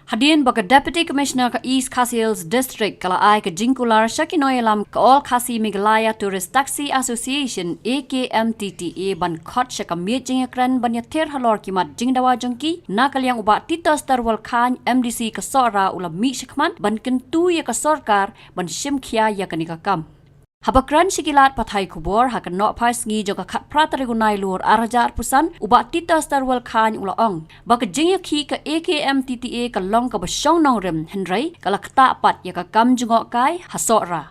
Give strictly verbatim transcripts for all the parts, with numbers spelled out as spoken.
Hadien ba ka Deputy Commissioner ka East Khasi Hills District ka la ai ka jingkular sha ki nongïalam ka All Khasi Meghalaya Tourist Taxi Association, A K M T T A, ban khot sha ka miet jingïakren ban ïathir halor ki mat jingdawa jong ki, na ka liang u Bah Titus Tarwal Chyne, M D C ka Sohra, u la mih shakhmat ban kyntu ïa ka sorkar ban shim khia ïa kane ka kam. Haba kren sha ki lad pathai khubor ha ka nohphai sngi jong ka khatphra tarik u Nailur arhajar arphew san, u Bah Titus Tarwal Chyne u la ong ba ka jingïakhih ka A K M T T A ka long kaba shong nongrim, hynrei ka la ktah pat ïa ka kam jngohkai ha Sohra.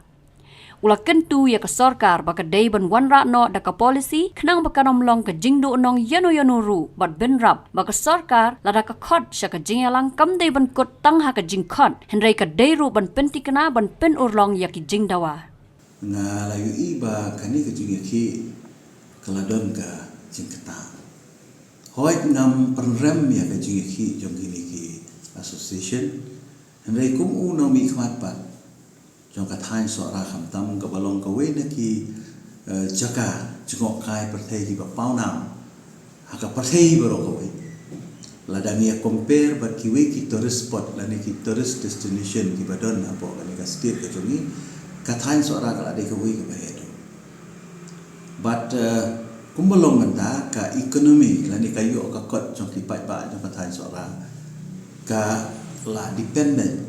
U la kyntu ïa ka sorkar ba ka dei ban wanrah noh da ka policy khnang ba kan ym long ka jingduhnong ïano ïano ruh, bad bynrap ba ka sorkar lada ka khot sha ka jingïalang kam dei ban kut tang ha ka jingkhot, hynrei ka dei ruh ban pynthikna ban pynurlong ïa ki jingdawa. Nga la ïohi ba kane ka jingïakhih ka la don ka jingktah. Hooid, ngam pynrem ïa ka jingïakhih jong kine ki association, hynrei kum u nongmihkhmat pat jong ka thaiñ Sohra khamtam, kaba long kawei na ki, eh, jaka jngohkai pyrthei kiba pawnam ha ka pyrthei baroh kawei. Lada ngi ïa compare bad kiwei ki tourist spot lane ki tourist destination kiba don hapoh kane ka state ka jong ngi, ka thaiñ Sohra ka la dei kawei kaba heh. Bad, eh, kumba long mynta, ka economy lane ka ïoh ka kot jong ki paidbah jong ka thaiñ Sohra ka la dependent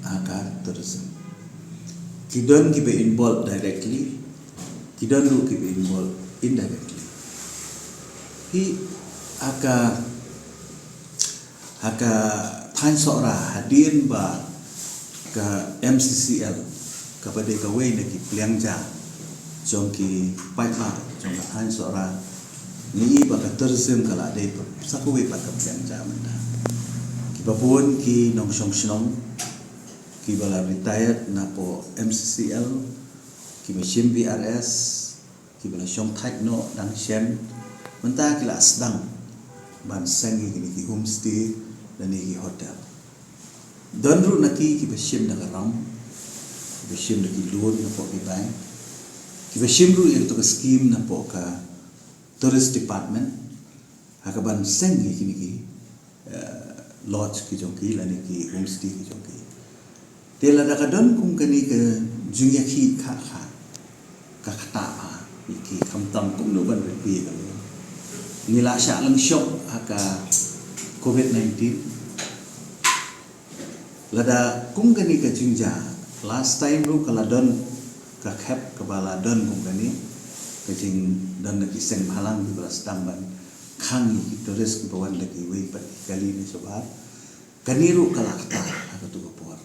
ha ka tourism. Ki don kiba involved directly, ki don ruh kiba involved indirectly. Hi ha ka, ha ka thaiñ Sohra, hadien ba ka M C C L, kaba dei kawei na ki pliang ja jong ki paidbah jong ka thaiñ Sohra, ngi i ba ka tourism ka la dei sa kawei pat ka pliang ja mynta. Kiba bun ki nongshong shnong kiba la retired napoh M C C L, kiba shim B R S, kiba la shong thait noh dang shen, mynta ki la sdang ban seng ïa kine ki homestay lane ki hotel. Don ruh na ki kiba shim da ka ram, kiba shim da ki loan napoh ki bank, kiba shim ruh ïa kato ka scheme napoh ka tourist department, ha kaban seng ïa kine ki, eh, lodge ki jong ki lane ki homestay ki jong ki. Te lada ka don kum kane ka jingïakhih kha kha, ka ktah ha ïa ki, khamtam kumno ban rit phi ka long. Ngi la shah lyngshop ha ka covid nineteen. Lada kum kane ka jingjia, last time ruh ka la don, ka khep kaba la don kum kane, ka jingdon na ki seng bhalang kiba la sdang ban khang ïa ki tourist kiba wan da kiwei pat ki kali ne shabar. Kane ruh ka la ktah ha kato ka por.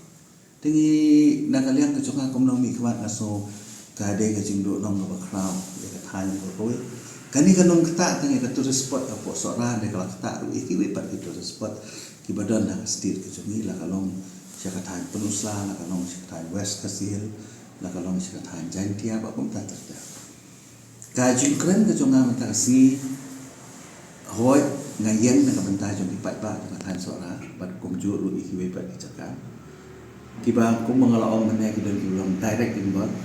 Te ngi na ka liang ka jong nga kum u nongmihkhmat nga sngew ka dei ka jingduhnong kaba khraw ïa ka thaiñ baroh kawei. Kane ka nang ktah tang ïa ka tourist spot hapoh Sohra, hynrei ka la ktah ruh ïa kiwei pat ki tourist spot kiba don ha ka state ka jong ngi, la ka long sha ka thaiñ Pynursla, la ka long sha ka thaiñ West Khasi Hills, la ka long sha ka thaiñ Jaintia bad kumta ter ter. Ka jingkren ka jong nga mynta ka sngi, hooid, nga ïeng na ka bynta jong ki paidbah jong ka thaiñ Sohra bad kumjuh ruh ïa kiwei pat ki jaka. Kiba kum ba nga la ong mynne, ki don kiba long direct involved,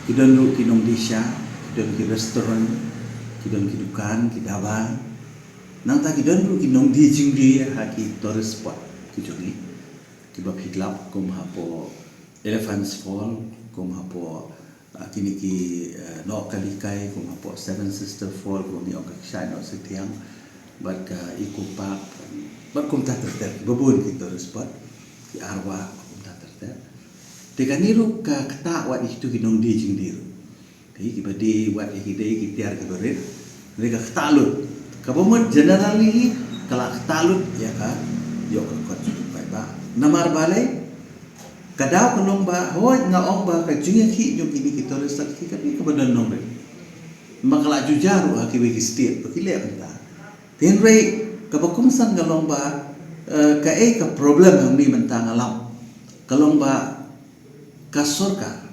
ki don ruh ki nongdie sha, ki don ki restaurant, ki don ki dukan, ki dhaba. Nangta ki don ruh ki nongdie jingdie ha ki tourist spot ki jong ngi, kiba phi ïoh lap kum hapoh Elephants Fall, kum hapoh, ah, kine ki, eh, Nohkalikai, kum hapoh Seven Sister Fall, kum ngi ong ka Kshaid Nohsitiang, bad ka Eco Park, bad kumta ter ter, ba bun ki tourist spot, ki Arwah, bad kumta ter ter. Te kane ruh ka ktah wat ïa kitu ki nongdie jingdie ruh. Te kiba die wat ïa ki dei ki tiar kiba rit, hynrei ka ktah lut. Kaba mut generally ka la ktah lut ïa ka, ïoh ka kot jong ki paidbah. Namar balei? Ka daw ka long ba, hooid, nga ong ba ka jingïakhih jong kine ki tourist ki ka dei kaba don nongrim. Ma ka la ju jia ruh ha kiwei ki state ba ki leh kumta. Hynrei kaba kongsan ka long ba, eh, kaei ka problem hangne mynta nga lam, ka long ba ka sorkar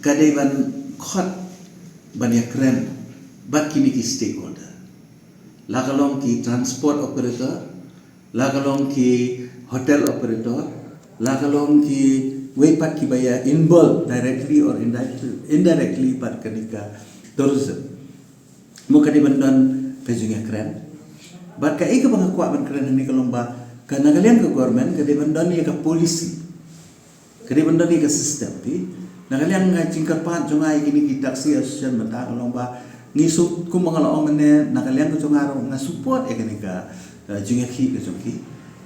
ka dei ban khot ban ïakren bad kine ki stakeholder. La ka long ki transport operator, la ka long ki hotel operator, la ka long kiwei pat kiba ïa involve directly or indirectly, indirectly bad kane ka tourism. Mo ka dei ban don ka jingïakren. Bad kaei kaba nga kwah ban kren hangne ka long ba Ka na ka liang ka government ka dei ban don ïa ka policy. Ka dei ban don ïa ka system, phi. Na ka liang ka jingkyrpad jong nga ïa kine ki taxi association mynta ka long ba ngi suk, kum ba nga la ong mynne, na ka liang ka jong nga ruh nga support ïa kane ka, eh, jingïakhih ka jong ki.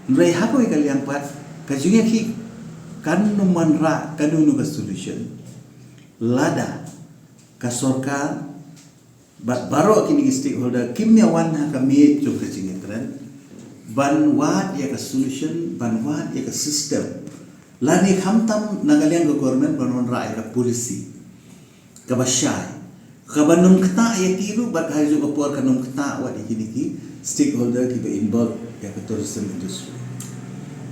Hynrei ha kawei ka liang pat ka jingïakhih kan nym wanrah kano kano ka solution lada ka sorkar bad baroh kine ki stakeholder kim ïa wan ha ka miej jong ka jingïakren ban wad ïa ka solution, ban wad ïa ka system. Lane khamtam na ka liang ka government ban wanrah ïa ka policy kaba shai, kaba nym ktah ïa ki ruh, bad ha kajuh ka por kan nym ktah wat ïa kine ki stakeholder kiba involve ïa ka tourism industry.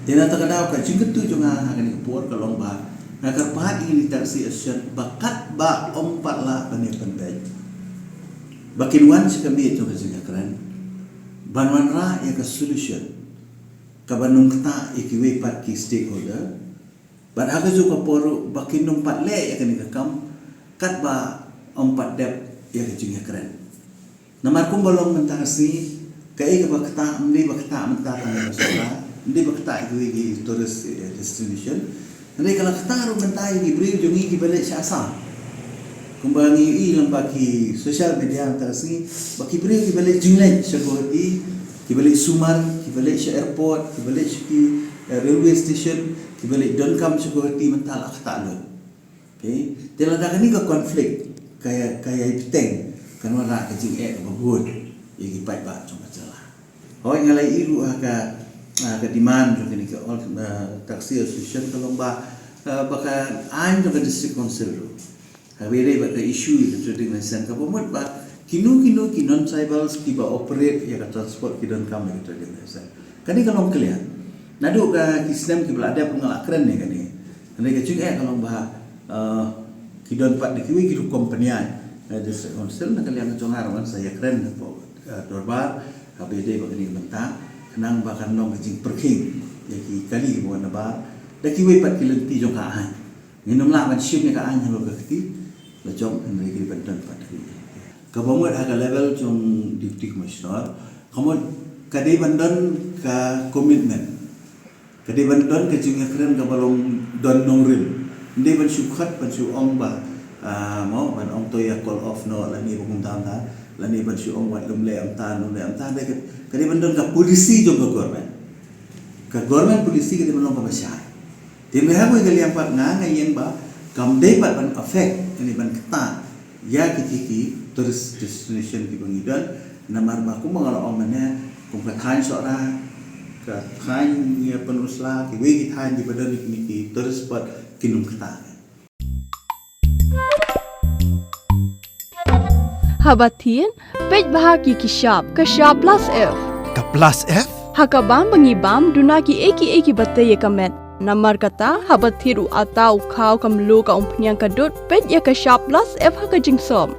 Te na kata ka daw ka jingkyntu jong nga ha kane ka por ka long ba nga kyrpad ïa kine ki taxi association ba katba ym pat lah ban ïa pynbeit, ba kin wan sha ka miej jong ka jingïakren ban wanrah ïa ka solution kaba nym ktah ïa kiwei pat ki stakeholder. Bad ha kajuh ka por ruh ba kin nym pat leh ïa kane ka kam katba ym pat dep ïa ka jingïakren. Namar kumba long mynta ka sngi, kaei kaba ktah, ym dei ba ktah mynta tang ïa ka Sohra, ym dei ba ktah ïa kiwei ki tourist, eh, destination. Hynrei ka la ktah ruh mynta ïa ki briew jong ngi kiba leit sha Assam. Kumba ngi ïohi lyngba ki social media mynta ka sngi, ba ki briew kiba leit jingleit sha Guwahati, kiba leit sumar, kiba leit sha airport, kiba leit sha ki, eh, railway station, kiba leit donkam sha Guwahati mynta la ktah lut. Okay. Te lada kane ka conflict ka ïa, ka ïai bteng, kan wanrah ka jingeh kaba bun ïa ki paidbah jong ka jylla. Hooid, nga la ïohi ruh ha ka, ha ka demand jong kine ki all, eh, taxi association ka long ba, eh, ba ka aiñ jong ka district council ruh, ha kaba ïadei bad ka issue ïa ka trading license, kaba mut ba kino kino ki non-tribals kiba operate ïa ka transport ki donkam ïa ka trading license. Kane ka long clear. Naduh ka ki snem kiba la dep nga la kren ïa kane. Kane ka jingeh ka long ba, eh, ki don pat da kiwei ki rukom pynïaid, eh, district council, na ka liang ka jong nga ruh ngan sa ïakren hapoh, eh, dorbar ha kaba ïadei bad kane ka bynta, khnang ba kan long ka jingpyrkhing ïa ki kali kiba wan na bar da kiwei pat ki lynti jong ka aiñ. Ngin nym lah ban shim ïa ka aiñ halor ka kti la jong, hynrei ka dei ban don pat da kane. Kaba mut ha ka level jong Deputy Commissioner, ka mut ka dei ban don ka commitment. Ka dei ban don ka jingïakren kaba long don nongrim. Ym dei ban shu khot, ban shu ong ba, ah, mo, ban ong to ïa call off noh, lane ba kumta kumta, lane ban shu ong wat lum leh kumta, lum leh kumta. Ka dei, ka dei ban don ka policy jong ka government. Ka government policy ka dei ban long kaba shai. Te hynrei ha kawei ka liang pat nga, nga ïeng ba kam dei pat ban affect, lane ban ktah ïa kiti ki tourist destination kiba ngi don, namar ba kumba nga la ong mynne, kum ka thaiñ Sohra, ka thaiñ, ïa, Pynursla, kiwei ki thaiñ kiba don kine ki tourist spot kin ym ktah. Haba thied, peit bha ki ki shap, ka shap plus F. Ka plus F? Ha ka bam ba ngi bam, duna kiei kiei kiba tei ïa ka met. Namar kata, haba thied u atta, u khaw, ka mluh, ka umphniang, ka dud, peit ïa ka shap plus F ha ka jingsop.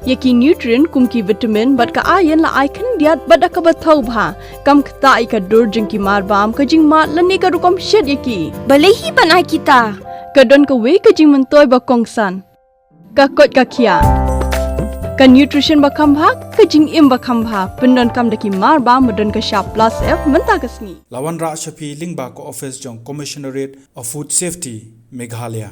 Ïa ki nutrient kum ki vitamin bad ka iron la ai khyndiat bad da kaba thaw bha. Kam ktah ïa ka dur jong ki mar bam, ka jingmad lane ka rukom shet ïa ki. Balei hi ban ai kita? Ka don kawei ka jingmyntoi ba kongsan. Ka koit ka khiah. Ka nutrition ba kham bha, ka jingim ba kham bha. Pyndonkam da ki mar bam ba don ka shap plus F mynta ka sngi. La wanrah sha phi lyngba ka office jong Commissionerate of Food Safety, Meghalaya.